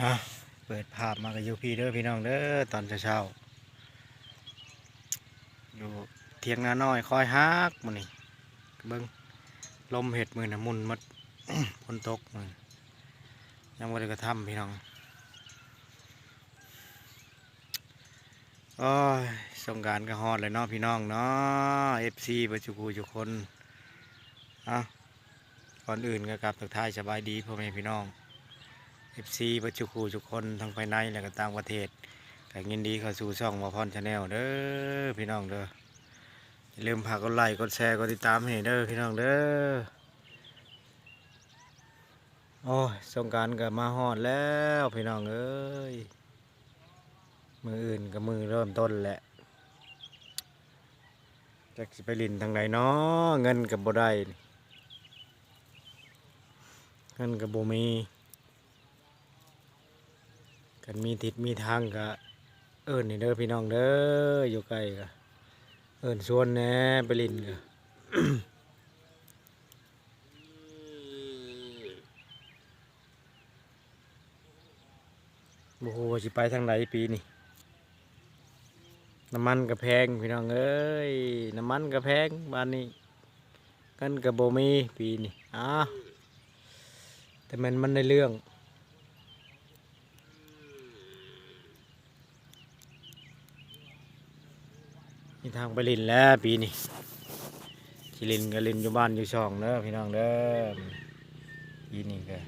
ອ່ະ ເປີດພາບມາກໍຢູ່ພີ້ເດີພີ່ນ້ອງເດີ ຕອນເຊົ້າໆ ຢູ່ຖຽງນານ້ອຍຄອຍຮັກມື້ນີ້ ເບິ່ງລົມເຮັດມື້ນະ ໝຸ່ນໝົດ ຝົນຕົກມື້ ຍັງບໍ່ໄດ້ກະທຳພີ່ນ້ອງ. ໂອ້ຍ ສົງການກໍຮອດແລ້ວເນາະພີ່ນ້ອງເນາະ ເອັຟຊີ ເບິດສູ່ຜູ້ສູ່ຄົນ. ເອົ້າ ກ່ອນອື່ນກໍກາບທັກທາຍສະບາຍດີພໍ່ແມ່ພີ່ນ້ອງ ເອັຟຊີ ເບິດສູ່ຜູ້ສູ່ຄົນ ທັງພາຍໃນ ແລະກໍຕ່າງປະເທດ ກໍຍິນດີເຂົ້າສູ່ຊ່ອງບ່າວພອນ Channel ເດີພີ່ນ້ອງເດີ. ຢ່າລືມຝາກກົດໄລ ກົດແຊ ກົດຕິດຕາມໃຫ້ເດີພີ່ນ້ອງເດີ. ໂອ້ຍ ສົງການກໍມາຮອດແລ້ວພີ່ນ້ອງເອີຍ ມື້ອື່ນກໍມື້ເລີ່ມຕົ້ນແຫຼະ ຈັກຊິໄປຫຼິ້ນທາງໃດເນາະ ເງິນກໍບໍ່ໄດ້ ເງິນກໍບໍ່ມີ. ຄັນມີທິດມີທາງກະເອີ້ນແດ່ເດີພີ່ນ້ອງເດີ ຢູ່ໃກ້ກະເອີ້ນຊວນແດ່ໄປຫຼິ້ນກະ ບໍ່ຮູ້ວ່າຊິໄປທາງໃດປີນີ້. ນ້ຳມັນກໍແພງພີ່ນ້ອງເອີຍ ນ້ຳມັນກໍແພງ ບາດນີ້ເງິນກໍບໍ່ມີປີນີ້. ອ້າວ ແຕ່ແມ່ນມັນໄດ້ເລື່ອງ ມີທາງໄປຫຼິ້ນແລ້ວປີນີ້ ຊິຫຼິ້ນກໍຫຼິ້ນຢູ່ບ້ານຢູ່ຊ່ອງເດີພີ່ນ້ອງເດີ. ປີນີ້ກໍ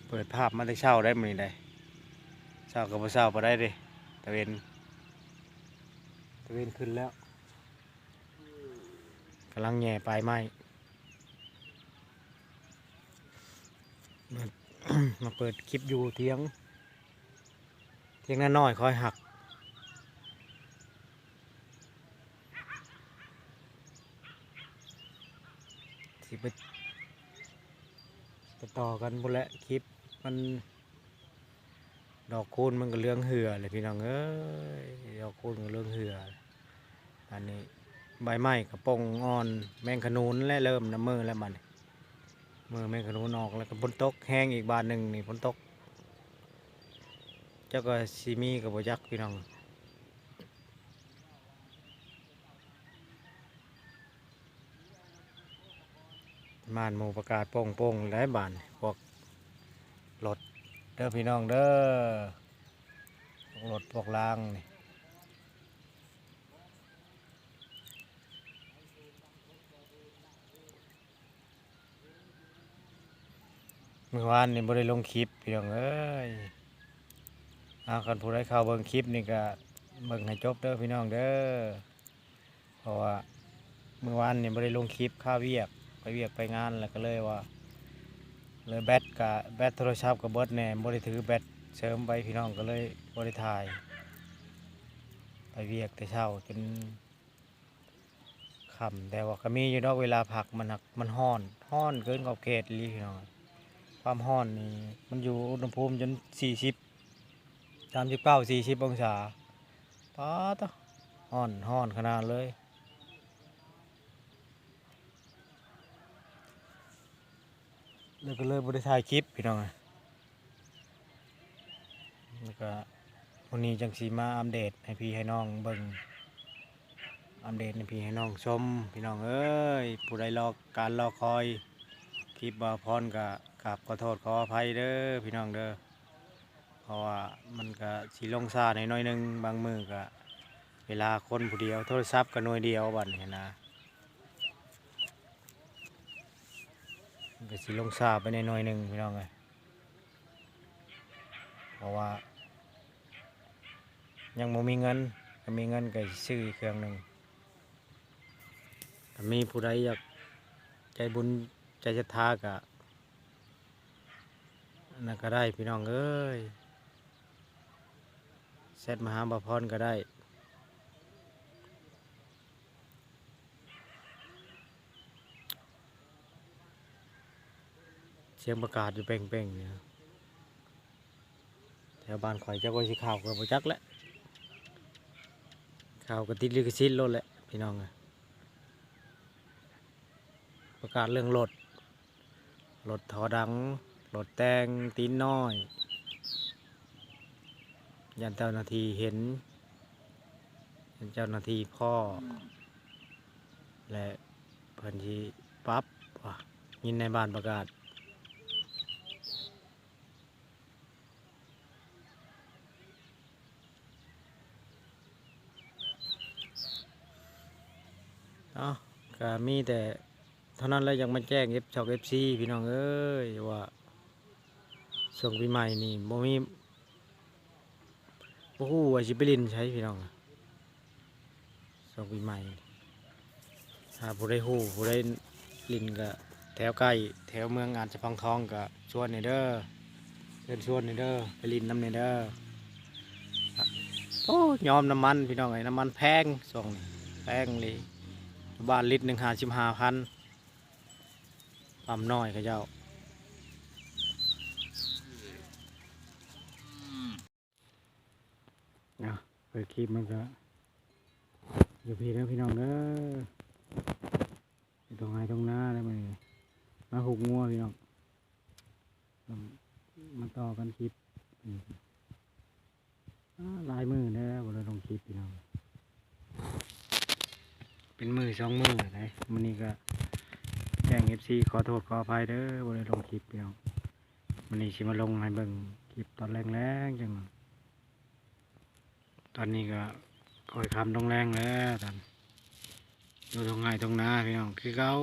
ເປີດພາບມາແຕ່ເຊົ້າໄດ໋ມື້ນີ້ໄດ໋ ເຊົ້າກໍບໍ່ເຊົ້າປານໃດເດ້ ຕາເວັນ ຕາເວັນຂຶ້ນແລ້ວ ກຳລັງແຫຍ່ປາຍໄມ້ ມາ ມາເປີດຄລິບຢູ່ຖຽງ ຖຽງນານ້ອຍຄອຍຮັກ ຊິໄປ ໄປຕໍ່ກັນພຸ້ນແຫຼະ ຄລິບມັນ ດອກຄູນມັນກໍເຫຼືອງເຫື່ອແຫຼະພີ່ນ້ອງເອີຍ ດອກຄູນກໍເຫຼືອງເຫື່ອ. ອັນນີ້ໃບໄມ້ກໍປົ່ງອ່ອນ ແມງຂະໜູນແຫຼະ ເລີ່ມນຳມື້ແລ້ວ ບາດນີ້ມື້ແມງຂະໜູນອອກ ແລ້ວກໍຝົນຕົກແຮງອີກບາດໜຶ່ງນີ້ ຝົນຕົກ ຈັກວ່າຊິມີກໍບໍ່ຈັກພີ່ນ້ອງ. ບ້ານໝູ່ປະກາດໂປ່ງໆ ໄດ້ບາດນີ້ ພວກລົດເດີພີ່ນ້ອງເດີ ພວກລົດພວກລາງນີ້. ມື້ວານນີ້ບໍ່ໄດ້ລົງຄລິບພີ່ນ້ອງເອີຍ. ເອົາ ຄັນຜູ້ໃດເຂົ້າເບິ່ງຄລິບນີ້ກະເບິ່ງໃຫ້ຈົບເດີພີ່ນ້ອງເດີ ເພາະວ່າມື້ວານນີ້ບໍ່ໄດ້ລົງຄລິບ ຄາວຽກ ໄປວຽກໄປງານ ແລ້ວກໍເລີຍວ່າ ເລີຍແບັດກະ ແບັດໂທລະສັບກໍເບິດແດ່ ບໍ່ໄດ້ຖືແບັດເສີມໄປພີ່ນ້ອງ ກໍເລີຍບໍ່ໄດ້ຖ່າຍ ໄປວຽກແຕ່ເຊົ້າຈົນ ຄ່ຳ ແຕ່ວ່າກໍມີຢູ່ດອກເວລາພັກ ມັນຫາກ ມັນຮ້ອນ ຮ້ອນເກີນຂອບເຂດອີ່ຫຼີພີ່ນ້ອງ. ຄວາມຮ້ອນນີ້ມັນຢູ່ອຸນຫະພູມຈົນສີ່ສິບ ສາມສິບເກົ້າ ສີ່ສິບອົງສາ ປາດໂທ້ ຮ້ອນ ຮ້ອນຂະໜາດເລີຍ. ແລ້ວກໍເລີຍບໍ່ໄດ້ຖ່າຍຄລິບພີ່ນ້ອງ ແລ້ວກໍມື້ນີ້ຈັ່ງຊິມາອັບເດດໃຫ້ພີ່ໃຫ້ນ້ອງເບິ່ງ ອັບເດດໃຫ້ພີ່ໃຫ້ນ້ອງຊົມພີ່ນ້ອງເອີຍ. ຜູ້ໃດລໍ ການລໍຄອຍຄລິບບ່າວພອນ ກໍກາບຂໍໂທດຂໍອະໄພເດີພີ່ນ້ອງເດີ ເພາະວ່າມັນກໍຊິລົງຊ້າແດ່ໜ້ອຍໜຶ່ງ ບາງມື້ກໍເວລາຄົນຜູ້ດຽວ ໂທລະສັບກໍໜ່ວຍດຽວ ບາດນີ້ນະ ມັນກໍຊິລົງຊ້າໄປແດ່ໜ້ອຍໜຶ່ງພີ່ນ້ອງເອີຍ ເພາະວ່າຍັງບໍ່ມີເງິນ ຄັນມີເງິນກໍຊິຊື້ອີກເຄື່ອງໜຶ່ງ. ຖ້າມີຜູ້ໃດຢາກໃຈບຸນໃຈສັດທາກໍ ອັນນັ້ນກໍໄດ້ພີ່ນ້ອງເອີຍ ແຊັດມາຫາບ່າວພອນກໍໄດ້. ສຽງປະກາດຢູ່ເປັ່ງໆ ນີ້ ແຖວບ້ານຂ້ອຍ ຈັກວ່າຊິເຂົ້າກໍບໍ່ຈັກແຫຼະ ເຂົ້າກໍຕິດລິຂະສິດໂລດແຫຼະພີ່ນ້ອງເອີຍ. ປະກາດເລື່ອງລົດ ລົດທໍ່ດັງ ລົດແຕ່ງຕີນນ້ອຍ ຢ້ານເຈົ້າໜ້າທີ່ເຫັນ ຢ້ານເຈົ້າໜ້າທີ່ພໍ້ ແລະ ເພິ່ນຊິປັບວ່າ ຍິນນາຍບ້ານປະກາດ. ເອົາ ກະມີແຕ່ເທົ່ານັ້ນແຫຼະ ຢາກມາແຈ້ງເອັຟ ຊ່ອງ ເອັຟຊີ ພີ່ນ້ອງເອີຍ ວ່າຊ່ວງປີໃໝ່ນີ້ບໍ່ມີ ບໍ່ຮູ້ວ່າຊິໄປຫຼິ້ນໃສພີ່ນ້ອງ. ຊ່ວງປີໃໝ່ ຖ້າຜູ້ໃດຮູ້ ຜູ້ໃດຫຼິ້ນກະແຖວໃກ້ ແຖວເມືອງອາດສະພັງທອງກະຊວນແດ່ເດີ ເຊີນຊວນແດ່ເດີ ໄປຫຼິ້ນນຳແດ່ເດີ. ໂອ້ ຍອມນ້ຳມັນພີ່ນ້ອງເອີຍ ນ້ຳມັນແພງຊ່ວງນີ້ ແພງອີ່ຫຼີ ຢູ່ບ້ານລິດໜຶ່ງຫ້າສິບຫ້າພັນ ປ້ຳນ້ອຍເຂົາເຈົ້າ. ເອົາ ເປີດຄລິບມັນກະຢູ່ພີ້ເດີພີ່ນ້ອງເດີ ຢູ່ທົ່ງໄຮ່ທົ່ງນາເດີ ມື້ນີ້ມາຫູກງົວພີ່ນ້ອງ ມາຕໍ່ກັນຄລິບ ອາ ຫຼາຍມື້ແລ້ວບໍ່ໄດ້ລົງຄລິບພີ່ນ້ອງ ເປັນມື້ສອງມື້ແລ້ວໃດ໋. ມື້ນີ້ກະແຈ້ງເອັຟຊີ ຂໍໂທດຂໍອະໄພເດີ ບໍ່ໄດ້ລົງຄລິບພີ່ນ້ອງ. ມື້ນີ້ຊິມາລົງໃຫ້ເບິ່ງຄລິບຕອນແລງໆ ຈັ່ງ ຕອນນີ້ກະຄ່ອຍຄ່ຳລົງແລງແລ້ວ ຕອນຢູ່ທົ່ງໄຮ່ທົ່ງນາພີ່ນ້ອງຄືເກົ່າ.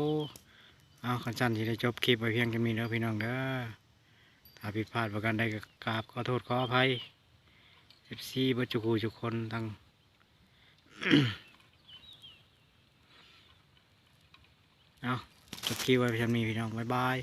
ເອົາ ຄັນຊັ້ນຊິໄດ້ຈົບຄລິບໄວ້ພຽງສ່ຳນີ້ເດີພີ່ນ້ອງເດີ ຖ້າຜິດພາດປະການໃດກະກາບຂໍໂທດຂໍອະໄພ ເອັຟຊີ ເບິດທຸກຜູ້ທຸກຄົນທັງ ເອົາ ຈົບຄລິບໄວ້ສ່ຳນີ້ພີ່ນ້ອງ ບາຍບາຍ.